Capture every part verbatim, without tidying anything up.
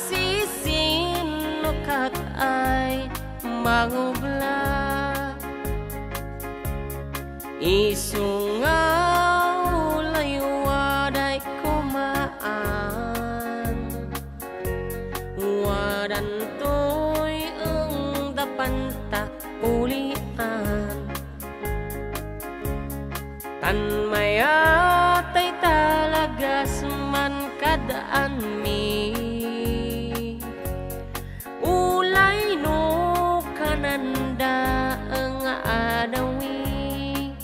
Sisinno kat ay mangubla? Isu nga ulay waday kumaan. Wadantoy eng dapanta ulian. Tan mayat ay talagas man kad-anmi. Ulay no kananda nga adawi,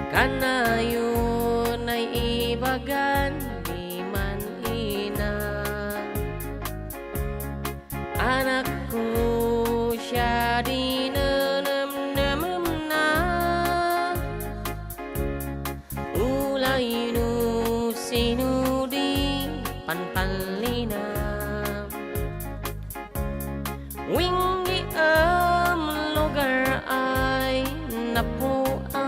kanayon ay ibagan diman ina. Anakko, siadi nenemnememna. Ulay no sino di panpallina. Wingngiem lugar ay napua.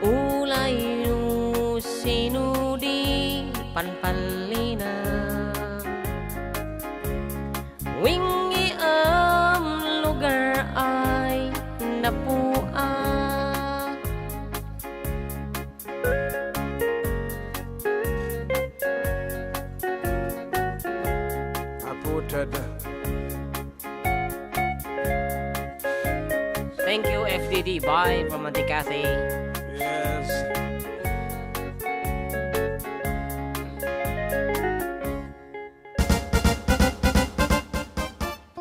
Ulay no sino di panpallina. Wingngiem lugar ay napua. Aputada. Thank you, F D D. Bye from Auntie Kathy. Yes.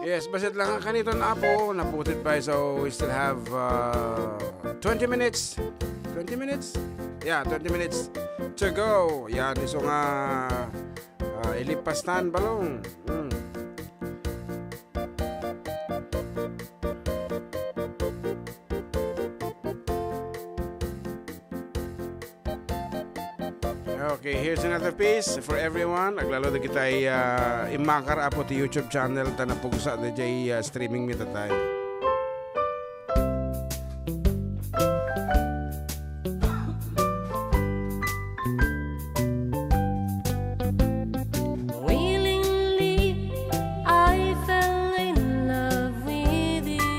Yes, bassit lang ang kaniton, Apo. Naputid pa, so we still have, uh, twenty minutes. Twenty minutes? Yeah, twenty minutes to go. Yan, isu nga, uh, ilipastan balong. Mm. Okay, here's another piece for everyone. Aglalo da kitay, ah, imakar, Apo, ti YouTube channel, ta napugsa da jay, ah, streaming mi tatay. Willingly, I fell in love with you.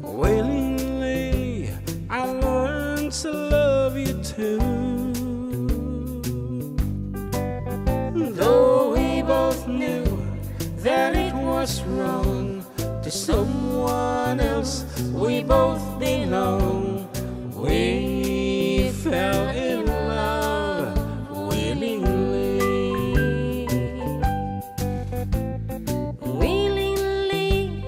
Willingly, I learned to love you too. Though we both knew that it was wrong, to someone else we both belong. We fell in love willingly. Willingly,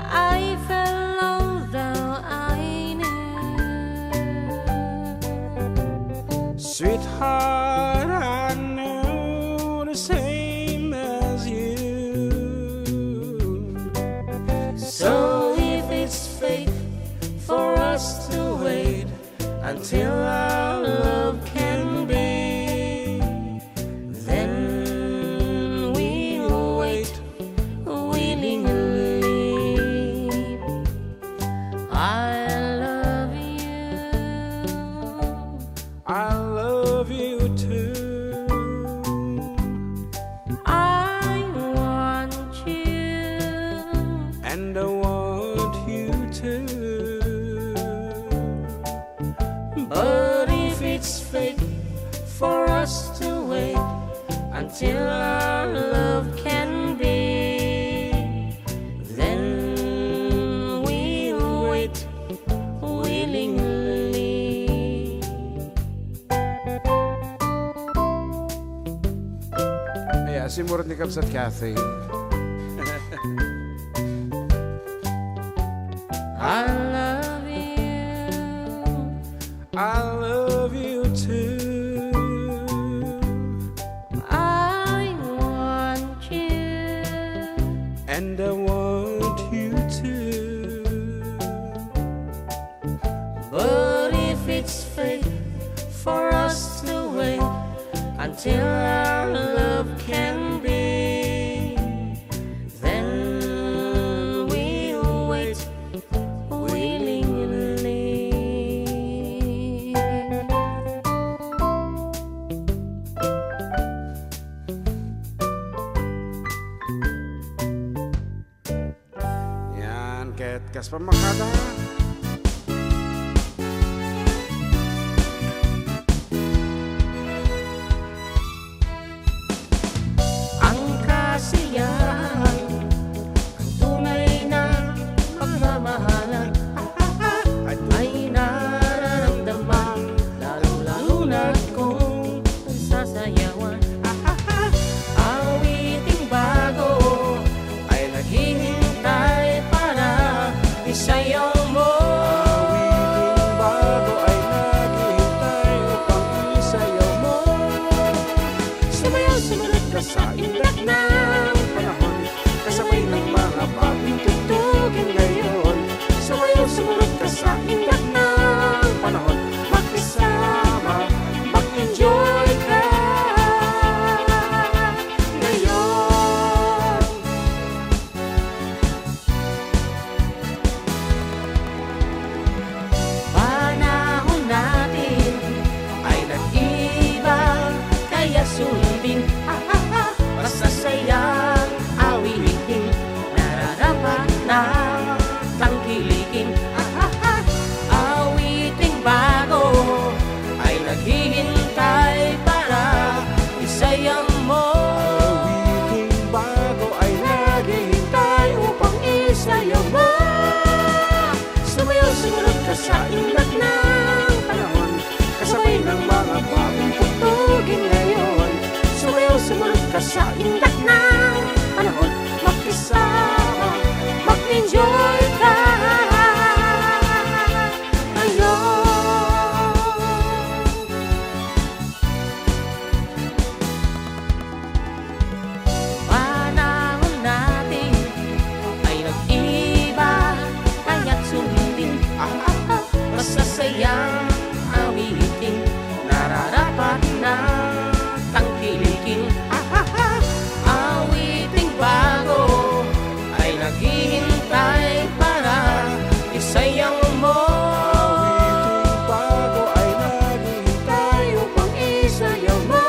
I fell, although I knew. Sweetheart, I know the same as you. So if it's fate for us to wait until our love can be, then we'll wait willingly. I love you. I love you too. I want you. And I want you too. But if it's fate for us to wait until our love can be, then we'll wait willingly. Ay, asimurot ni Kabsat Kathy. I love you. I love you too. I want you. And I want you too. But if it's fate for us to wait until our love can be, then we'll wait willingly. Kas pamangkada. Ang kasiyahan, ang tunay na pagmamahalan, ay nararamdaman, lalo-lalo na kung sasayawan. Awiting bago ay naghihintay para isayaw mo. Awiting bago ay naghihintay upang isayaw mo. Sumayaw, sumunod ka sa indak ng panahon, kasabay ng mga bagong tugtugin ngayon. Sumayaw, sumunod ka sa indak ng panahon, makisama, mag-enjoy ka ngayon. Panahon natin ay nag-iba, kaya sundin, ah, ah, ah, masasayang awitin, nararapat na tangkilikin, ah, ah, ah, awiting bago ay naghihintay para isayaw mo. Awiting bago ay naghihintay upang isayaw mo. Sumayaw, sumunod ka sa indak ng panahon, kasabay ng mga bagong tugtugin ngayon. Sumayaw, sumunod ka sa indak ng panahon, makisama, mag-enjoy ka ngayon. Panahon natin ay nag-iba, kaya't sundin, ah, ah, ah, masasayang awitin, nararapat na tangkilikin, ah, ah, ah, awiting bago ay naghihintay para isayaw mo. Awiting bago ay naghihintay upang isayaw mo.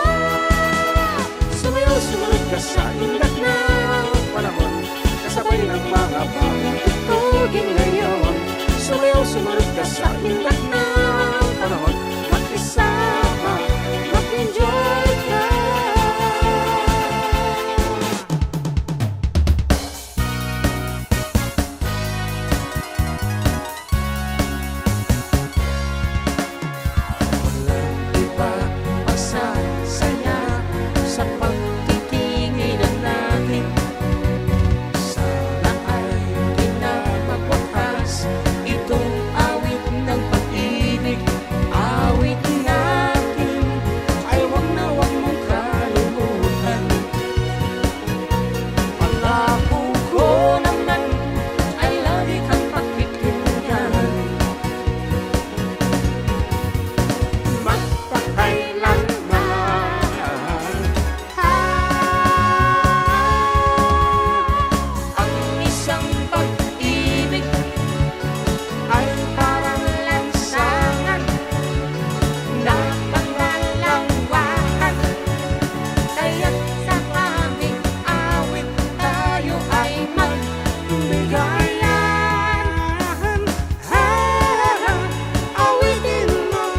Sumayaw, sumunod ka sa indak ng panahon, kasabay ng mga bagong tugtugin ngayon. Sumayaw, sumunod ka sa indak ng panahon, makisama, mag-enjoy ka. Walang iba, masasaya sa pagtitinginan natin. Sana ay di na magwakas itong awit ng pag-ibig. Awit natin ay wag na wag mong kalimutan. Pangako ko naman ay lagi kang pakikinggan. Magpakailanman. Ah, ang isang pag-ibig ay parang lansangan na panglalawakan. Kaya't sa aming awit tayo ay magbigayan. Ah, awitin mo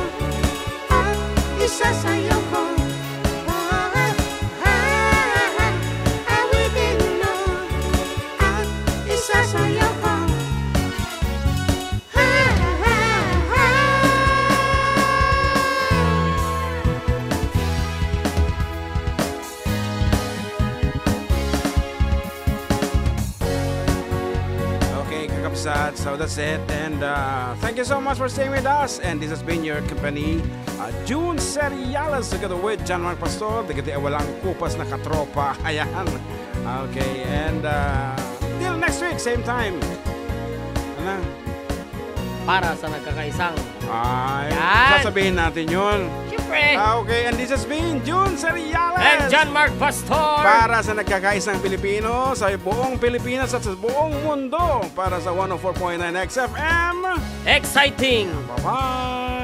at isasayaw ko. Ah, ah, ah, awitin mo at isasayaw ko. Ah, ah, ah. Okay, kakabsat. So that's it. And uh, thank you so much for staying with us. And this has been your company, uh, June Seriales, together with John Mark Pastor. Dagiti awalang kupas na katropa. Ayan. Okay. And uh, till next week, same time. Ano? Para sa nagkakaisang. Ay, Yan. Sasabihin natin yun. Siyempre. Ah, okay, and this has been June Seriales. And John Mark Pastor. Para sa nagkakaisang Pilipino, sa buong Pilipinas at sa buong mundo. Para sa one oh four point nine X F M. Exciting. Bye-bye.